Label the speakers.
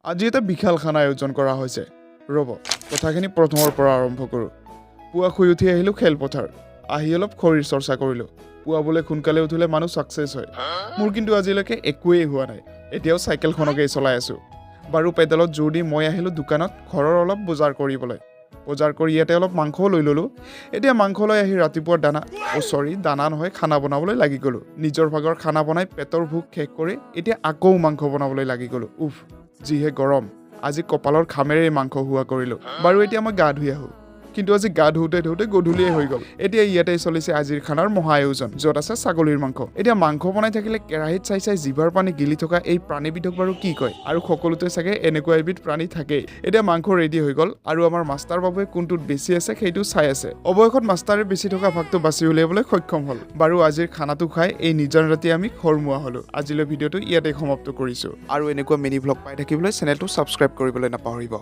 Speaker 1: আজি এটা বিশাল খানা আয়োজন কৰা হৈছে। ৰ'ব, কথাখিনি প্ৰথমৰ পৰা আৰম্ভ কৰোঁ। পুৱা শুই উঠি আহিলোঁ খেলপথাৰ। আহি অলপ শৰীৰ চৰ্চা কৰিলোঁ। পুৱা বোলে সোনকালে উঠিলে মানুহ ছাকচেছ হয়। মোৰ কিন্তু আজিলৈকে একোৱেই হোৱা নাই। এতিয়াও চাইকেলখনকেই চলাই আছোঁ। বাৰু, পেডেলত জোৰ দি মই আহিলোঁ দোকানত ঘৰৰ অলপ বজাৰ কৰিবলৈ। বজাৰ কৰি ইয়াতে অলপ মাংসও লৈ ল'লোঁ। এতিয়া মাংস লৈ আহি ৰাতিপুৱাৰ দানা, অ' চৰি, দানা নহয়, খানা বনাবলৈ লাগি গ'লোঁ। নিজৰ ভাগৰ খানা বনাই পেটৰ ভোক শেষ কৰি এতিয়া আকৌ মাংস বনাবলৈ লাগি গ'লোঁ। উফ, যিহে গৰম আজি, কপালৰ ঘামেৰেই মাংস হোৱা কৰিলোঁ। বাৰু, এতিয়া মই গা ধুই আহোঁ। কিন্তু আজি গা ধুওঁতে ধুওঁতে গধূলিয়ে হৈ গ'ল। এতিয়া ইয়াতে চলিছে আজিৰ খানাৰ মহা আয়োজন, য'ত আছে ছাগলীৰ মাংস। এতিয়া মাংস বনাই থাকিলে কেৰাহীত চাই চাই জিভাৰ পানী গিলি থকা এই প্ৰাণীবিধক বাৰু কি কয়? আৰু সকলোতে চাগে এনেকুৱা এবিধ প্ৰাণী থাকেই। এতিয়া মাংস ৰেডি হৈ গ'ল আৰু আমাৰ মাষ্টাৰ বাবুৱে কোনটোত বেছি আছে সেইটো চাই আছে। অৱশেষত মাষ্টাৰে বেছি থকা ভাগটো বাছি উলিয়াবলৈ সক্ষম হ'ল। বাৰু, আজিৰ খানাটো খাই এই নিজন ৰাতি আমি ঘৰমুৱা হ'লোঁ। আজিলৈ ভিডিঅ'টো ইয়াতে সমাপ্ত কৰিছোঁ আৰু এনেকুৱা মিনি ভ্লগ পাই থাকিবলৈ চেনেলটো ছাবস্ক্ৰাইব কৰিবলৈ নাপাহৰিব।